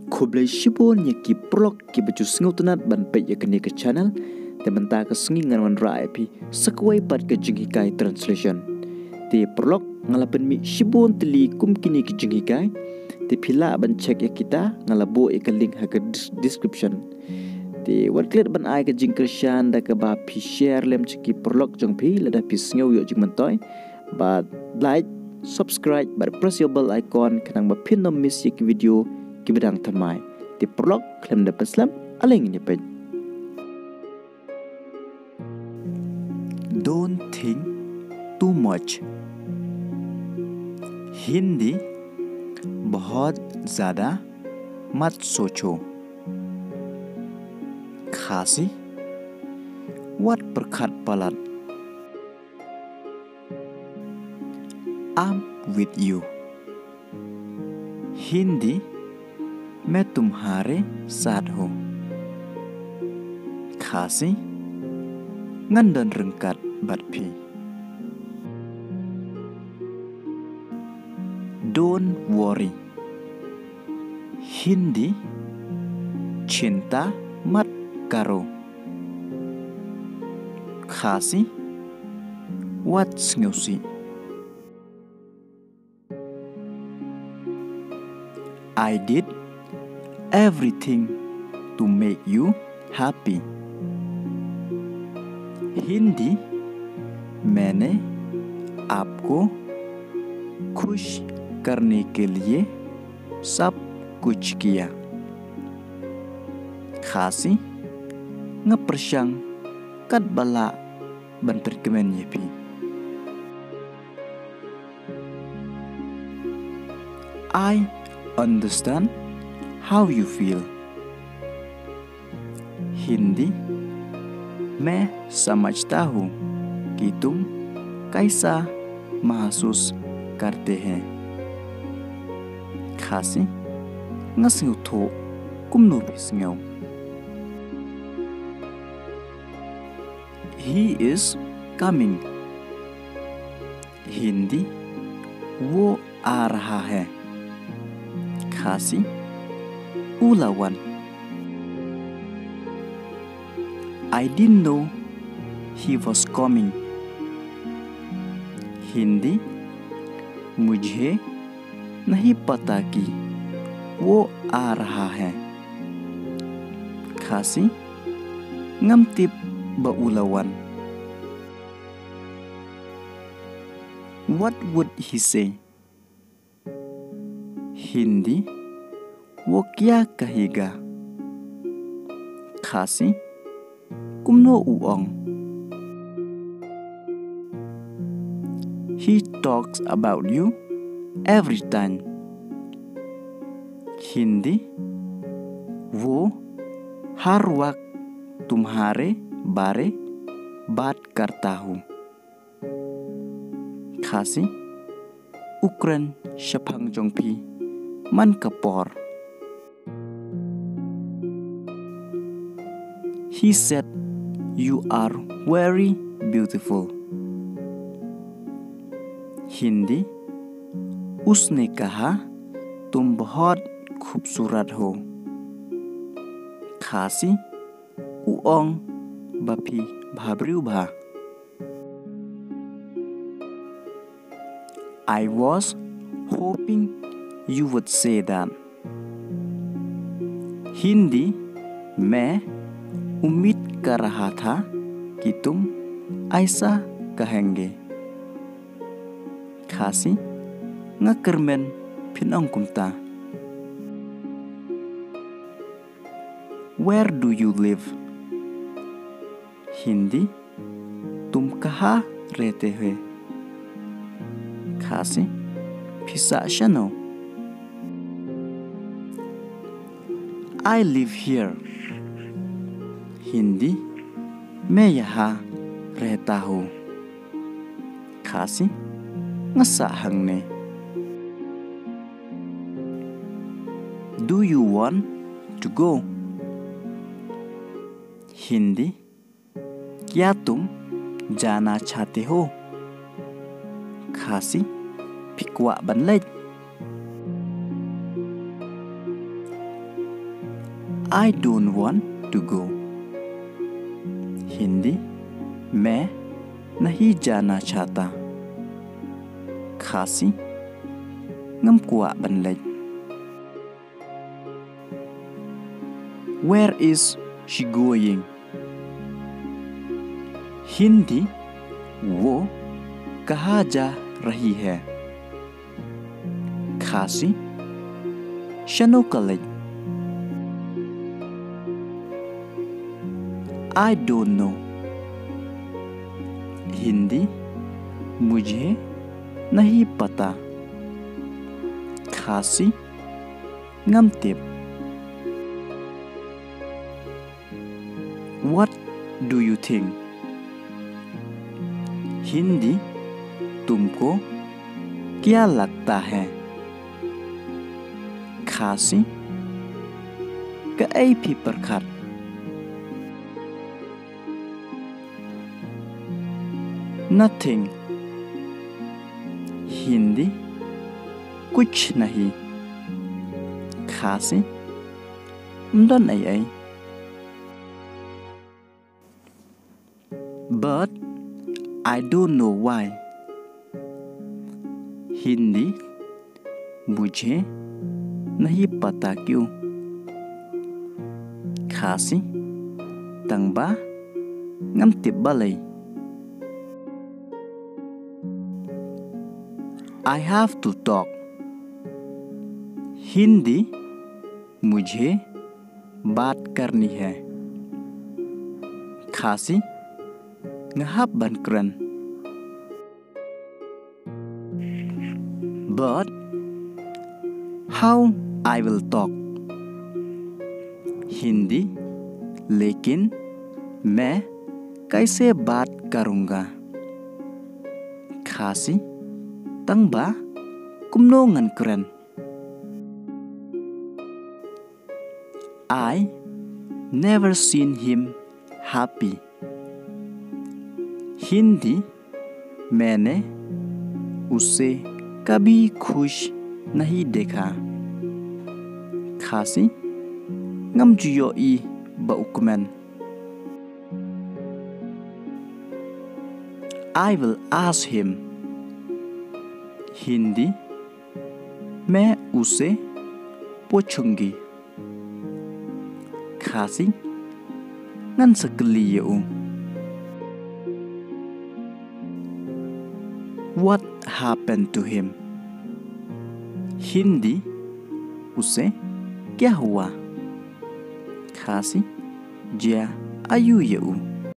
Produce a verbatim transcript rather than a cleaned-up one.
Khublei shibun ïa ki paralok kiba ju sngewtynnat ban peit ïa kane ka channel. Te mynta ka sngi ngan wanrah ïa phi sa kawei pat ka jinghikai translation. Te paralok, nga la pynmih shibun tylli kum kine ki jinghikai. Te phi lah ban check ïa kita, nga la buh ïa ka link ha ka des-, description. Te wat klet ban ai ka jingkyrshan da kaba phi share lem sha ki paralok jong phi lada phi sngew ïoh jingmyntoi. Bad like, subscribe bad press ïa u bell icon khnang ba phin ym miss ïa ki video kiba dang thymmai. Te paralok, khlem da pynslem, ale ngin ïa peit. Don't think too much. हिंदी, बहुत ज़्यादा मत सोचो। खासी, wat pyrkhat palat. I'm with you. हिंदी, मैं तुम्हारे साथ हूँ। खासी, ngan don ryngkat bad phi. Don't worry. हिंदी, चिंता मत करो। खासी, wat sngewsih. I did everything to make you happy. हिंदी, मैंने आपको खुश करने के लिए सब कुछ किया। Khasi, nga pyrshang katba lah ban pynkmen ïa phi. I understand how you feel. हिंदी, मैं समझता हूँ कि तुम कैसा महसूस करते हैं। Khasi, nga sngewthuh kumno phi sngew. He is coming. हिंदी, वो आ रहा है। खासी, u la wan. I didn't know he was coming. हिंदी, मुझे नहीं पता कि वो आ रहा है। Khasi, ngam tip ba u la wan. What would he say? हिंदी, वो क्या कहेगा? Khasi, kumno u ong? He talks about you every time. हिंदी, वो हर वक्त तुम्हारे बारे बात करता हूँ। Khasi, u kren shaphang jong phi man ka por. He said, "You are very beautiful." हिंदी, उसने कहा, "तुम बहुत खूबसूरत हो।" Khasi, u ong ba phi bhabriew bha. I was hoping you would say that. हिंदी, मैं उम्मीद कर रहा था कि तुम ऐसा कहेंगे। Khasi, nga kyrmen phin ong kumta. Where do you live? हिंदी, तुम कहाँ रहते हो? Khasi, phi sah shano? I live here. हिंदी, मैं यहाँ रहता हूँ। Khasi, nga sah hangne. Do you want to go? हिंदी, क्या तुम जाना चाहते हो? Khasi, phi kwah ban leit? I don't want to go. Hindi, मैं नहीं जाना चाहता। खासी, ngam kwah ban leit। Where is she going? Hindi, वो कहाँ जा रही है? खासी, shano ka leit? I don't know. Hindi, मुझे नहीं पता। खासी, ngam tip। What do you think? Hindi, तुमको क्या लगता है? खासी, kaei phi pyrkhat? Nothing. Hindi, कुछ नहीं। खासी, ym don ei ei। But I don't know why. Hindi, मुझे नहीं पता क्यों। खासी, tangba ngam tip balei। I have to talk. Hindi, मुझे बात करनी है। खासी, nga hap ban kren। But how I will talk? Hindi, लेकिन मैं कैसे बात करूँगा? खासी, tangba kumno ngan kren? I never seen him happy. Hindi, मैंने उसे कभी खुश नहीं देखा। खासी, ngam ju ïohi ba u kmen। I will ask him. Hindi, मैं उसे पूछूंगी। Khasi, ngan sa kylli ïa u. What happened to him? Hindi, उसे क्या हुआ? Khasi, jia aïu ïa u?